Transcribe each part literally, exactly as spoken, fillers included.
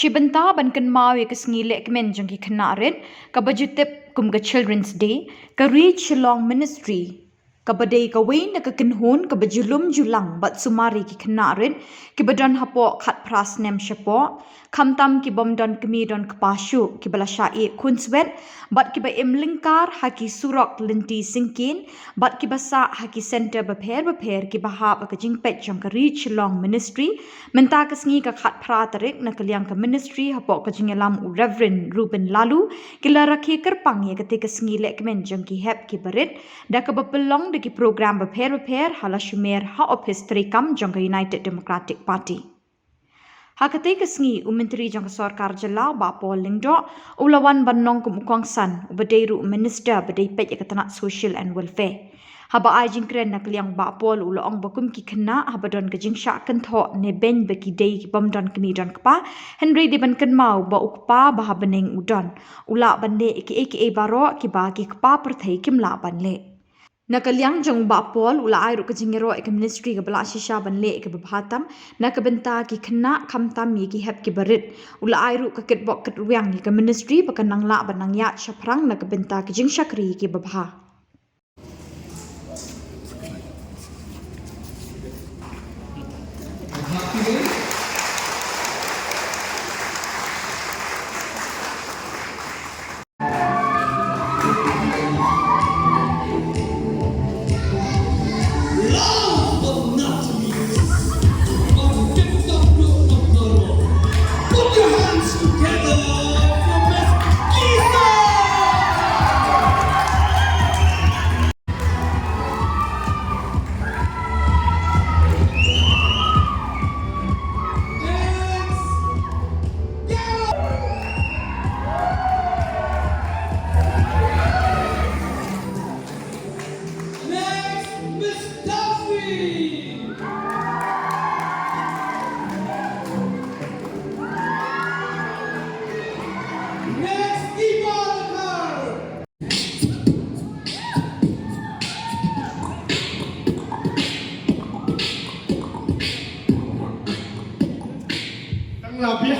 Ki bynta ban kynmaw ïa ka sngi lehkmen jong ki khynnah rit, kaba ju tip kum ka Children's Day, ka Ri Shillong Ministry, kaba dei kawei na ka kynhun kaba ju lum ju lang bad sumar ïa ki khynnah rit, kiba don hapoh khatphra snem shapoh, khamtam ki bym don kmie don kpa shuh, kiba la shah ïeh khunswet, bad kiba im lyngkar ha ki surok lynti syngkien, bad kiba sah ha ki center bapher bapher kiba hap ha ka jingpeit jong ka Ri Shillong Ministry. Mynta ka sngi ka khatphra tarik, na ka liang ka Ministry hapoh ka jingïalam u Reverend Reuben Laloo, ki la rakhe kyrpang ïa katei ka sngi lehkmen jong ki hep kiba rit, da kaba pynlong da ki program bapher bapher ha Lashimer ha ophis treikam jong ka United Democratic Party. Ha katei ka sngi, u Myntri jong ka Sorkar Jylla, Bah Paul Lyngdoh, u la wan ban long kum u kongsan, uba dei ruh u Minister ba dei peit ïa ka tnat Social and Welfare. Haba ai jingkren na ka liang, Bah Paul u la ong ba kum ki khynnah, haba don ka jingshah kynthoh, ne beiñ ba ki dei ki bym don kmie don kpa, hynrei dei ban kynmaw ba u kpa ba ha bneng u don, u lah ban leh ïa kiei kiei baroh kiba ki kpa pyrthei kim lah ban leh. Na ka liang jong u Bah Paul, u la ai ruh ka jingïaroh ïa ka Ministry kaba lah shisha ban leh ïa kaba bha tam na ka bynta ki khynnah, khamtam ïa ki hep kiba rit. U la ai ruh ka kitbok kitrwiang ïa ka Ministry ba kan nang lah ban nang ïaid shaphrang na ka bynta ki jingshakri kiba bha. Last but not least, put your hands together for Miss Lisa! Next, Miss Duffy. Next, Eva Lakar.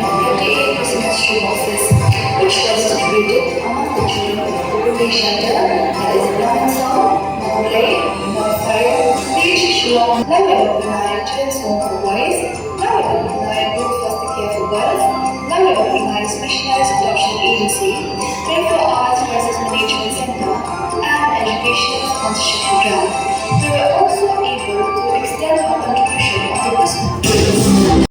Fifty-eight percent shoeboxes, which was distributed among the children of Bukit Shelter, that is Lawinsong, Mawkyrwat, Mawkyrwat, Shillong, Lawinsong, Children's Home for Boys, Lawinsong, Group Foster Care for Girls, Lawinsong, Specialized Adoption Agency, twenty-four Hours Crisis Management Center, and Educational Sponsorship Program. We were also able to extend our contribution of the Christmas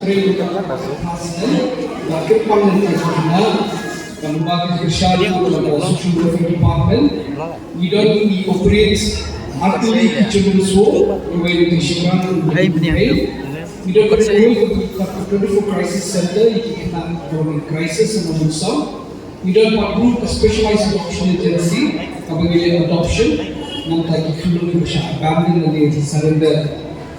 Trei ïa ka president ba kyrpang ïa ka jingkyrkhu, ka lyngba ka jingkyrshan ïa ka Social Welfare Department. Ngi don, ngi operate artylli ki children's home, iwei na ki shynrang. Ngi don ka twenty-four crisis center ïa ki khynnah kiba in crisis ha Mawsynram. Ngi don pat ruh ka specialized adoption agency kaba ngi leh adoption na bynta ki khynnah kiba shah abandon lane surrender.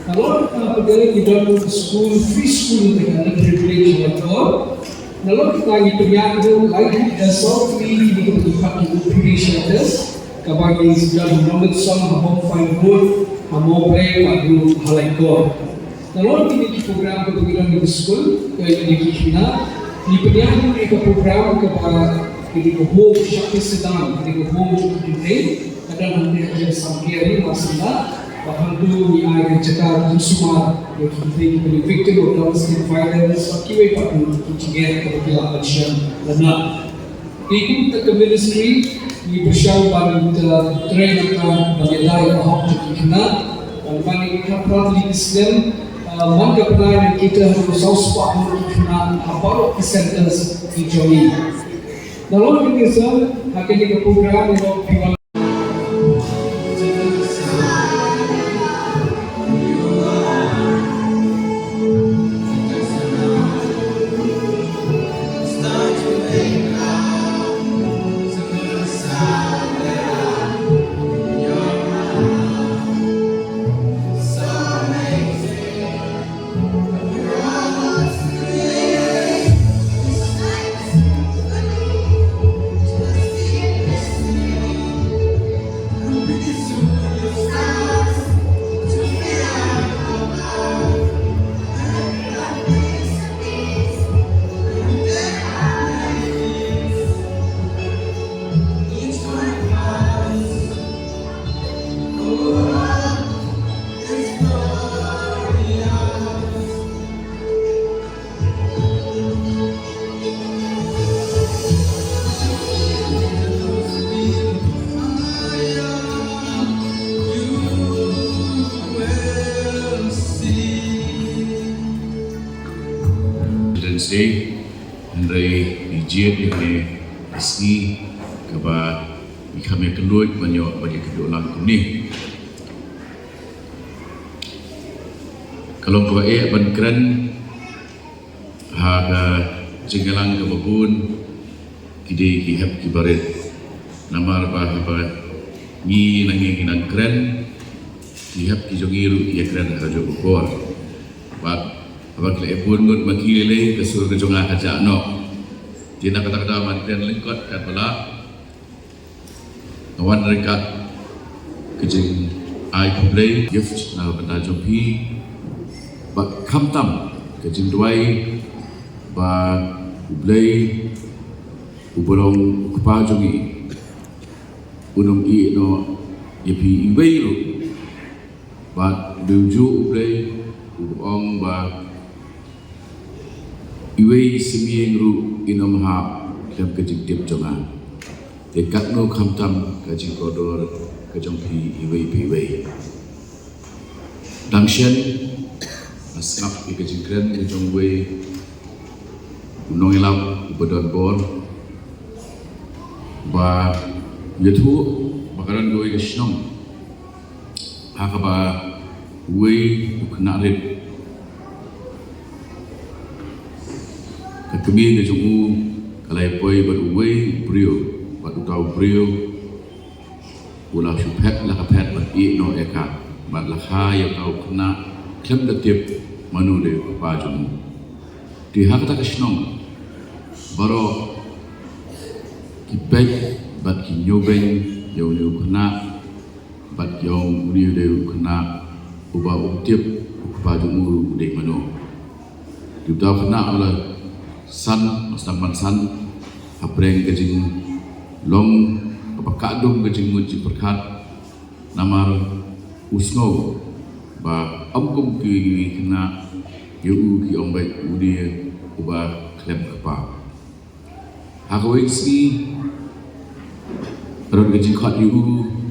Nalor kata pat ngi don ka school, free school, ka underprivileged, nalor kata ngi pynïaid ruh lai, eh, saw tylli ki, ki, ki, ki refugee shelters kaba ngi don ha Nongmynsong, ha Bongpaiñ Road, ha Mawblei bad ruh ha Laitkor. Nalor kine ki program kaba ngi don ha ki skul, eh, ïa ki khynnah, ngi pynïaid ruh ïa ka program kaba, kine ki home, Shakti Sadan, kine ki home jong ki kynthei, ka don hangtei ha Jaiñsawngkir, Marsimba, bad hangto ngi ai ka jaka jingsumar ïa ki kynthei kiba victim of domestic violence, bad kiwei pat ki jingeh kiba ki lah ban shem lem. Te kum kata ka ministry, ngi pyrshang ban, uh, trei nangta ban ïada ïa ka hok jong ki khynnah, ban, ban ïa ka prah tylli ki snem, uh, man ka bnai ngi ïada ïa ka saw spah ngut ki khynnah ha baroh ki centers ki jong ngi. Nalor kine ki snem, ha kane ka program ngi long phi wan President's Day, hynrei ngi jied ïa kane ka sngi kaba ngi kham ïa kynduid ban ïoh ban ïa kynduh lang kumne. Ka long kaba eh ban kren ha ka jingïalang kaba bun, ki dei ki hep ki barit. Namar ba haba ngi na ngi ngi nang kren, ki hep ki jong ngi ruh ki ïa kren ha kajuh ka por. Bad haba ki la ïa bun ngut ma ki lei lei, ka sur ka jong nga ka jah noh. Te na kata ka daw ngan kren lyngkot katba lah. Nga wan ryngkat ka jingai khublei, gift na ka bynta jong phi, bad khamtam ka jingduwai ba U Blei uba long U Kpa jong ngi un ym ïehnoh ïa phi iwei ruh. Bad u dei ujuh U Blei uba ong ba iwei i symïeng ruh in ym hap khlem ka jingtip jong nga. Te katno khamtam ka jingkordor ka jong phi iwei pa iwei. Dang shen nga sngap ïa ka jingkren ka jong uwei u nongïalap uba don bor, ba ïathuh ba ka don kawei ka shnong ha kaba uwei u khynnah rit, ka kmie ka jong u ka la ïa poi bad uwei u briew, bad uta u briew u la shu phet la ka phet bad ïehnoh ïa ka, bad la kha ïa uta u khynnah khlem da tip mano dei u kpa jong u. Te ha kata ka shnong baroh ki peit bad ki ñiewbeiñ ïa une u khynnah, bad ki ong une u dei u khynnah uba um tip u kpa jong u u dei mano. Te uta u khynnah u la san, u la sdang ban san hapdeng ka jinglong kaba kah dum ka jingmut jingpyrkhat. Namar u sngew ba ym kum kiwei kiwei ki khynnah, ïa u ki ong beit u dei uba khlem kpa. Ha kawei ka sngi ka don ka jingkhot ïa u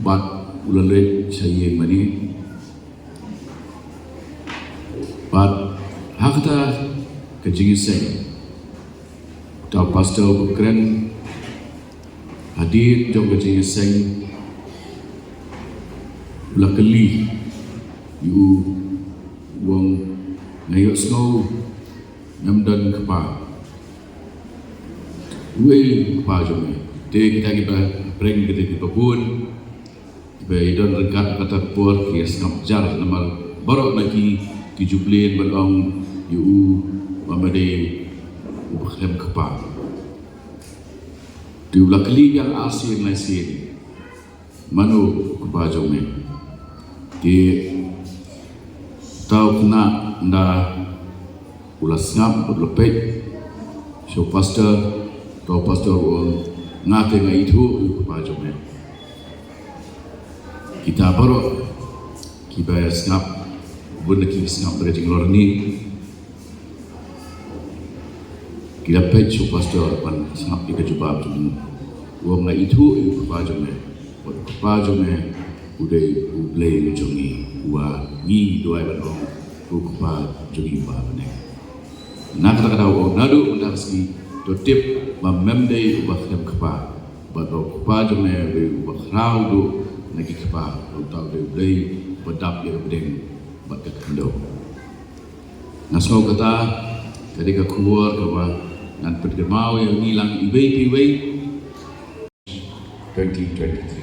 bad u la leit sha ïing mane. Bad Ha kata ka jingïaseng, uta u pastor u kren hadien jong ka jingïaseng, u la kylli ïa u, u ong, nga ïohsngew ngam don kpa. Uei u kpa jong me? Te kita kiba pyrshang, kita kiba bun, kiba ïadon ryngkat kata ka por ki sngap jar namar baroh na ki, ki ju blei ban ong ïa u ba me dei uba khlem kpa. Te u la kylli biang arsien laisien, mano u kpa jong me? Te uta u khynnah ynda u la sngap bad u la peit sha u pastor, uta u pastor u ong, nga te nga ithuh ïa u kpa jong me. Kita baroh kiba sngap, bun na ki sngap da ka jinglor ni, ki la peit sha u pastor ban sngap ïa ka jubab jong u. U ong, nga ithuh ïa u kpa jong me. Bad u kpa jong me u dei U Blei u jong ngi, uba ngi duwai ban ong, u kpa jong ngi uba ha bneng. Na kata ka daw u ong, naduh mynta ka sngi to tip ba mem dei uba khlem kpa. Bad ba u kpa jong me u dei uba khraw duh na ki kpa, bad uta u dei U Blei uba dap ïa ka bneng bad ka khyndew. Nga sngew kata ka dei ka khubor kaba ngan pynkynmaw ïa ngi lang iwei pa iwei. Twenty twenty-three.